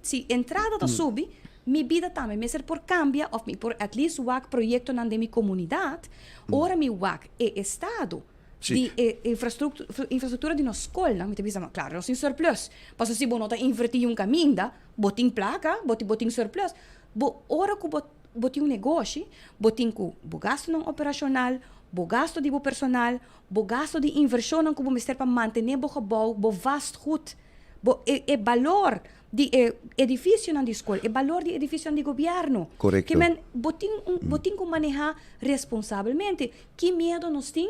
Si entrada ta subi, mi bida tambe mester por cambia of mi por at least wak proyectonan den mi comunidad. Ora mi wak e estado di e infrastructura di nos scolnan, mi ta bisa, claro, nos tin surplus. Pasobra si bo no ta inverti un caminda, bo tin placa, bo tin surplus. Bo ora cu bo tin un negoshi, bo tin cu bo gastonan operacional, bo gasto di bo personal, bo gasto di inversionnan cu bo mester pa mantene bo gebouw, bo vastgoed, bo e e balor di e edificionan di scol, e balor di edificionan di gobierno. Ke men bo tin un bo tin cu maneha responsabelmente. Ki miedo nos tin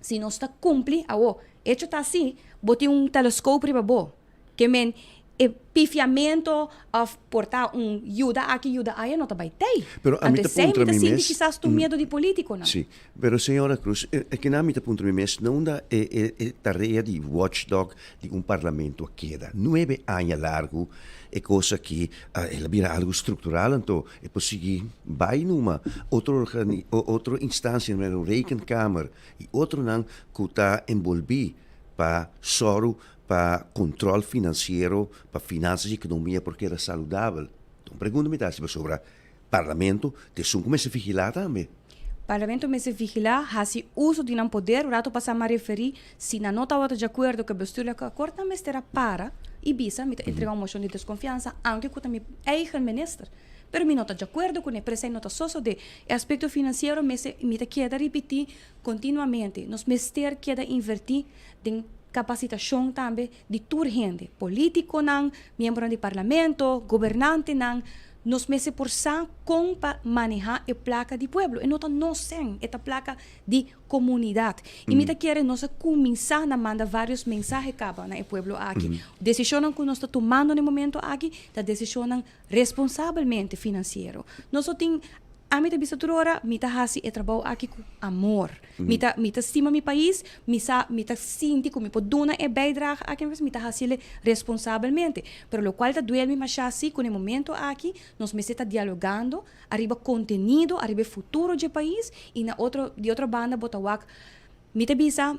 si nos ta cumpli awo? Hecho ta asi, bo tin un telescoop riba bo. Ke men e pifiamento of por ta un yuda aki yuda aya no ta bai tei. Pero ami Anto ta esei mi puntra ta mi sinti mes. kisas tur miedo di politiconan. Sí, pero señora Cruz, e kina mi ta puntra mi mes, na unda e e e tarea di watchdog di un parlamento a keda? Nuebe aña largu e cos aki a el a bira algo structural, anto e por sigui bai numa otro organi otro instancia manera un rekenkamer y otronan cu ta enbolbi pa sòru pa control financiero, pa finanzas y economia por keda saludabel. Un pregunta mi ta haci pasobra Parlamento ta esun cu mester vigila tambe. Parlamento mester vigila, haci uso di nan poder. Un rato pasa mi a referi, si nan no tabata di acuerdo cu e bestuurlijk akkoord, nan mester a para y bisa, mi ta entrega un mocion di desconfiansa, aunke cu ta mi eigen minister. Pero mi no ta di acuerdo cune, pero esey no ta sosode. E aspecto financiero mester, mi ta keda ripiti continuamente, nos mester keda inverti den kapasitashon tambe di tur hende, polítikonan, miembronan di parlamento, gobernantenan. Nos mester por sa kon pa manehá e plaka di pueblo. E no ta nos sèn, e ta plaka di komunidat. I mi ta kere nos a kuminsá na manda vários mensahe kaba na e pueblo aki. Desishonnan ku nos ta tumando na e momento aki ta desishonnan responsabelmente finansiero. Nos no tin, ami ta bisa tur ora, mi ta hasi e trabou aki ku amor. Mi ta, mi ta stima mi pais, mi sa, mi ta sinti ku mi por duna e bijdrage aki, mi ta hasiel responsabelmente. Pero lokual ta duel mi mashá si ku na e momento aki nos mester ta dialogando ariba kontenido, ariba e futuro dje pais i na otro, di otro banda bo ta wak, Mi ta bisa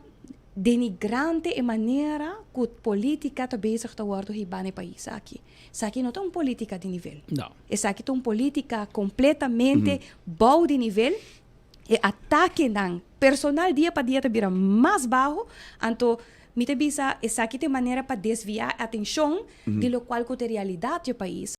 denigrante e manera cu politica ta bezig ta wordo hiba na e pais aki. Esaki no ta un politica di nivel. No. Esaki ta un politica completamente bou di nivel. E atakenan personal dia pa dia ta bira mas baho. Anto mi ta bisa esaki ta e manera pa desvia atencion di locual cu ta e realidad di e pais.